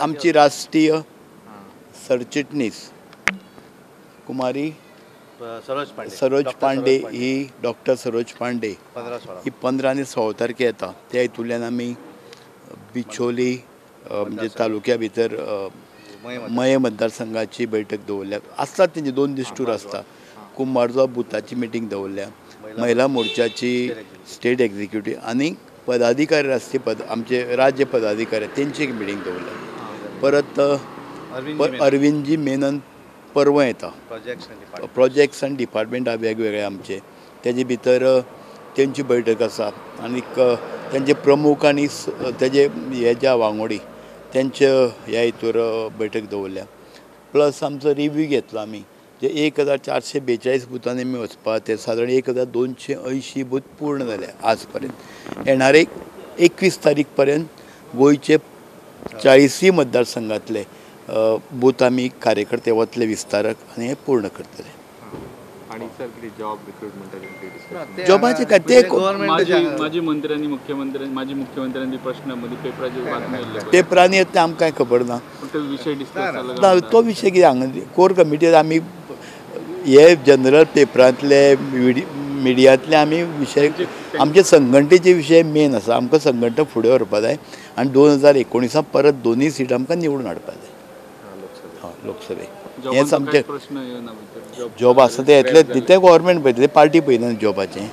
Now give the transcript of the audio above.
आमची राष्ट्रीय सरचिटणीस कुमारी सरोज पांडे ही डॉक्टर सरोज पांडे ही 15 आनी 16 तारखे येता. त्या हितूंतल्यान आमी बिचोली म्हणजे तालुक्या भितर मये मतदारसंघाची बैठक दवरल्या. आसतात तेंचे 2 दीस टूर आसता. कुंभारजुआ बुथाची मिटींग दवरल्या, महिला मोर्चाची स्टेट एक्झिक्युटीव आनी पदाधिकारी राष्ट्रीय पद आमचे राज्य पदाधिकारी तेंची एक मिटींग दवरल्या. परत अरविंदजी मेनन परवां येता. प्रोजेक्ट्स आनी डिपार्टमेंट वेगवेगळे आमचे तेजे भितर तेंची बैठक आसा आनीक तेंचे प्रमुख आनी तेजे हे ज्या वांगोडी तेंचे ह्या हितूर बैठक दवरल्या. प्लस आमचो रिव्यू घेतलो आमी जे 1442 बुथांनी आमी वचपा ते सादारण 1280 बूथ पूर्ण जाले आज पर्यंत. येणारे 21 तारीख पर्यंत गोंयचे 40 मतदारसंघातले बूथ आमी कार्यकर्ते वतले विस्तारक आनी हे पूर्ण करतले. जॉबाचे काय ते माजी मंत्र्यांनी मुख्यमंत्र्यांनी माजी मुख्यमंत्र्यांनी प्रश्न पेपराचेर पेपरांनी येता ते आमकां खबर ना. ना तो विशय कितें हांगा कोर कमिटीर आमी हे जनरल पेपरांतले मिडियांतले आमी विशय आमचे संघटनेचे विशय मेन आसा. आमकां संघटना फुडें व्हरपा जाय आनी 2019 परत 2 सीट आमकां निवडून हाडपा जाय लोकसभे. हेच आमचें जॉब आसा ते येतले ते गव्हर्मेंट पळयतले, पार्टी पळयना जॉबाचें.